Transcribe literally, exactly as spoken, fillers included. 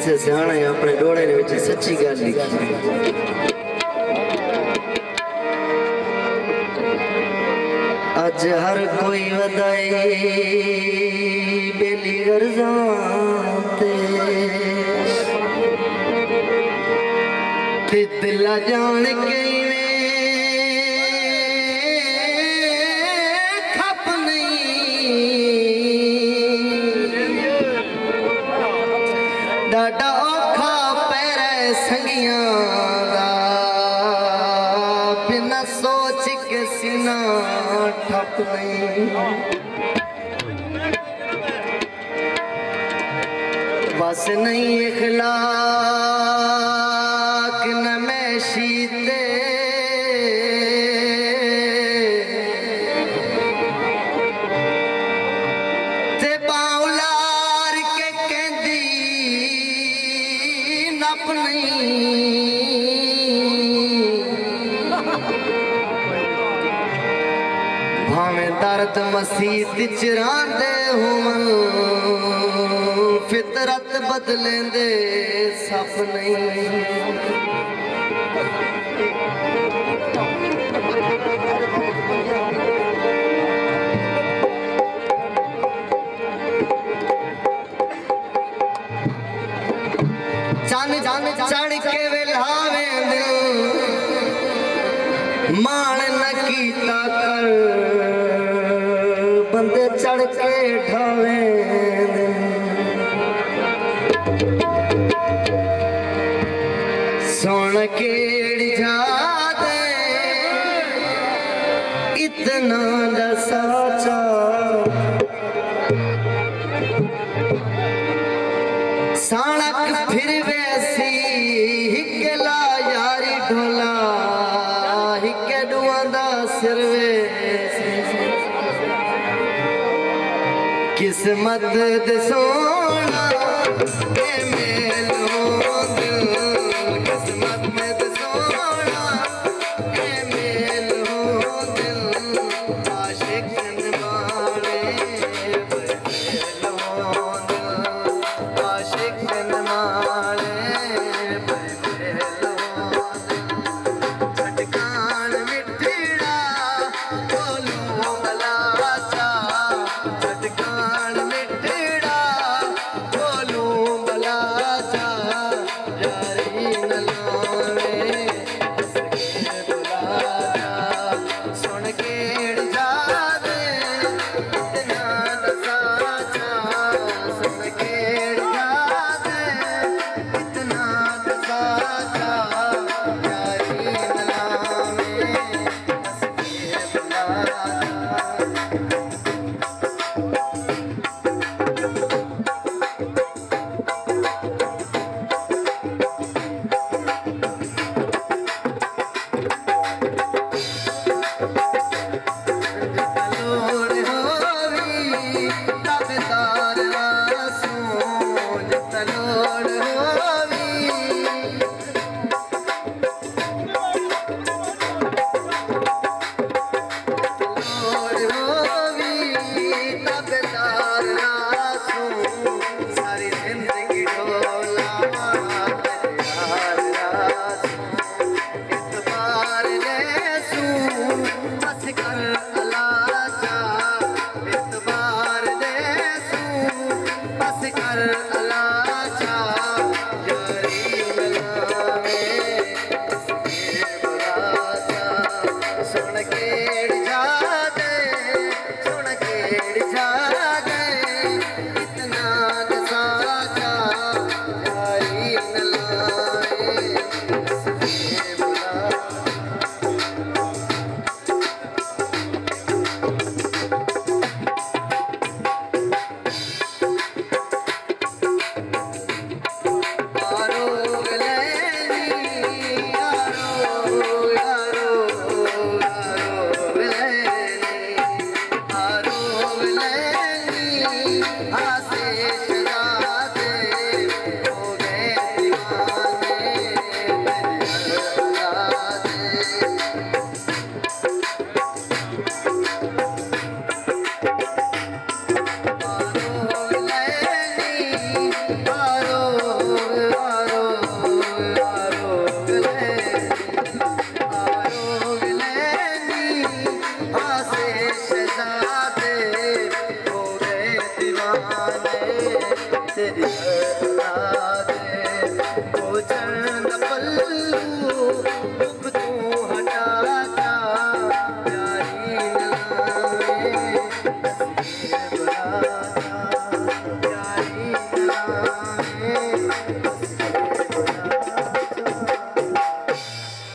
کسے سیاݨے اپݨے ݙوہڑے دے وچ سچی ڳالھ لکھی۔ اڄ ہر کوئی ودائی ٻیلی غرضاں تے، تے دل ڄاݨ کیویں کھپ نئیں۔ ݙاڈھا اوکھا پئے رہے سنگیاں دا، بنا سوچ کے سینہ ٹھپ نئیں۔ بس نئیں اخلاق نمائشی تے، تے ٻانہہ الار کے کیندی نپ نئیں۔ بھانویں درد مسیت اچ راندے ہوون، فطرت بدلیندے سپ نئیں۔ چن چن چڑھ کے ویلھا ویندن، ماݨ نہ کیتا کر، بندے چڑھ کے ڈھا ویندن۔ سݨ کیڑھی جا دے اتنا ݙسا چا، ساݨک پھر ویسی، ہکے لا یاری ڈھولا، ہکے ݙوہاں دا سر ویسی۔ قسمت دے سوہݨا، اے میل ہوندن، قسمت دے سوہݨا، اے میل ہوندن، عاشق نمانے۔